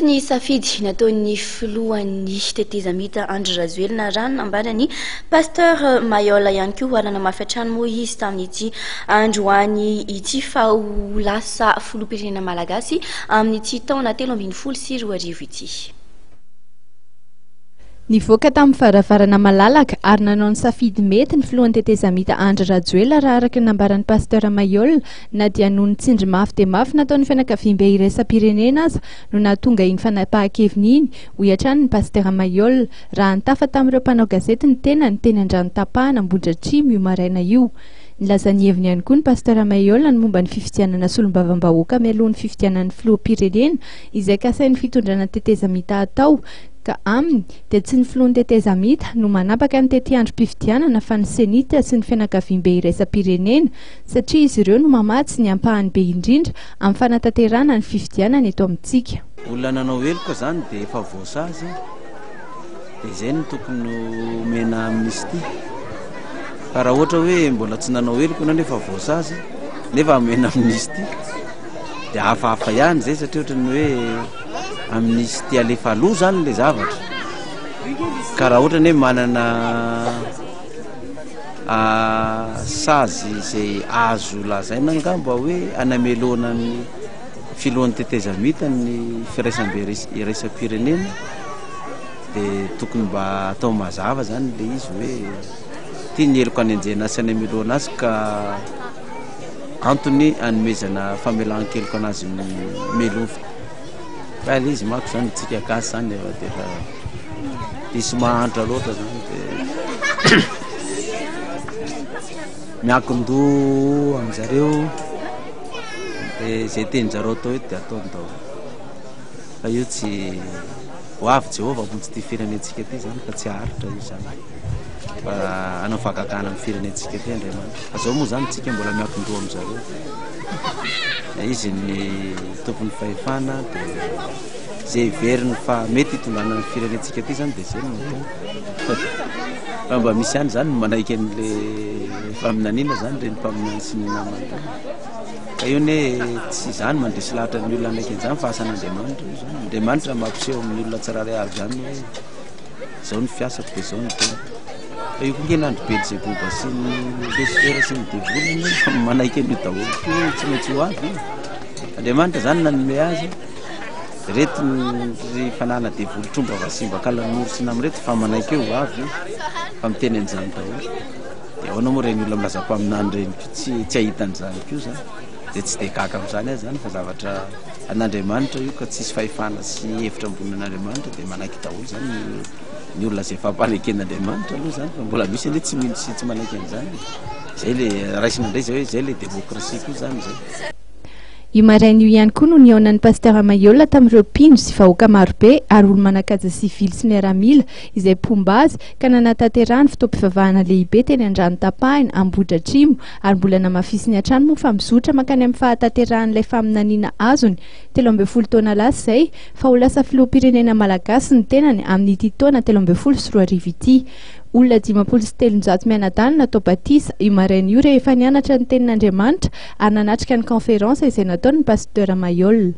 Ny safidy nataon'ny filohan'ny tetezamita Andry Rajoelina raha ny nambaran'ny Pasteur Mailhol ihany koa ary nanamafy hatrany moa izy tamin'ity androany ity fa ho lasa filoham-pirenena malagasy amin'ity taona 2013 ity. Nivoaka tamin'ny varavarana malalaka ary nanao ny safidy mety ny filohan'ny tetezamita Andry Rajoelina raha araka ny nambaran'ny Pasteur Mailhol na dia noho ny tsindry mafy dia mafy nataon'ny fianakaviambe iraisam-pirenena aza no nahatonga iny fanapahan-keviny iny, hoy hatrany ny Pasitera Mailhol, raha nitafa tamin'ireo mpanao gazety ny tenany teny Andranotapahana Ambohidratrimo io maraina io. Nilaza ny heviny ihany koa ny Pasitera Mailhol ny momba ny fifidianana solombavambahoaka mialoha ny fifidianan'ny filoham-pirenena izay kasain'ny fitondrana tetezamita hatao ka aminy dia tsy ny filohan'ny tetezamita no manapaka ny tetiandrom-pifidianana fa ny Cenit sy ny fianakaviambe iraisam-pirenena satria izy ireo no mamatsy ny ampahany be indrindra amin'ny fanatanterahana ny fifidianana eto amintsika. Olona nanao heloka zany dia efa voasazy dia izay no tokony omena amnistie fa raha ohatra hoe mbola tsy nanao heloka ianao nefa voasazy nefa omena amnistie dia hafahafa ihany izay satria ohatran'ny hoe amnistie alefa aloha zany le zavatra ka raha ohatra ny hoe manana Sazy izay azo lazaina angamba hoe hanamelohana ny filohan'ny tetezamita ny firaisambe iraisam-pirenena dia tokony mba atao mazava zany le izy hoe ity ny heloka anenjehana azy sy anamelohana azy ka antony anomezana famelan-keloka anazy meloha. Fa ilay izy manko zany tsika gasy zany efa de efa diso mahantra loatra zany de miankin-doha amin'zareo de zay tenin-jareo atao eto de ataony daholo fa io tsy ho avy Jehovah hamonjy ity firenentsika ity zany fa tsy haharitra io zany fa hanao fahagagana amin'ny firenentsika ity Andriamanitra fa zao moa zany tsika mbola miankin-doha amin'zareo izy ny tompon'ny fahefana dia izay heveriny fa mety hitondrana ny firenentsika aty zany dia izay no atao fa mba misy ihany zany ny manaiky an'le faminaniana zany ireny mpaminany sy ny namany ireny ka io anie tsy izany mandresy lahatra ny olona hanaiky an'izany fa asan'Andriamanitra io zany Andriamanitra mampiseho amin'ny olona tsirairay avy zany hoe Zao ny fiasako dia zao ny teniko. Fa io koa nge nandry Belzeboba sy ny Lucifer sy ny devoly anie fa manaiky an'io daholo koa hoe tsy maintsy ho avy io. Andriamanitra zany nanome azy reto ry fanana devoly tromba vasimba kalanoro sy namany reto fa manaiky hoe ho avy io fa miteny an'izany daholo. Dia ahoana moa ireny olona milaza mpaminany ireny koa tsy tsy hahita an'izany koa zany. Dia tsy dia gaga amin'izany aho zany fa zavatra an'Andriamanitra io ka tsisy fahefana sy hevitra ambony an'Andriamanitra dia manaiky daholo zany ny olona izay fampanaiken'Andriamanitra aloha zany fa mbola misy anie tsy mino sy tsy manaiky an'izany zay le raisina indray zay hoe zay le demokrasia koa zany zay. Io maraina io ihany koa no nihaonan'ny Pasitera Mailhol tamin'ireo mpino sy vahoaka marobe ary olo-manan-kaja sivily sy miaramila izay mpomba azy ka nanatanterahany fotoam-pivavahana lehibe teny Andranotapahina, Ambohidratrimo ary mbola namafisiny hatrany moa fa mizotra mankany amin'ny fahatanterahan'ilay faminaniana azony 13 taona lasa izay fa ho lasa filoham-pirenena malagasy ny tenany amin'ity taona 2013 ity. Olona 350 mianadahy no natao batisa io maraina io rehefa nianatra ny tenin'Andriamanitra ary nanatrika ny kaonferansa izay nataon'ny Pasteur Mailhol.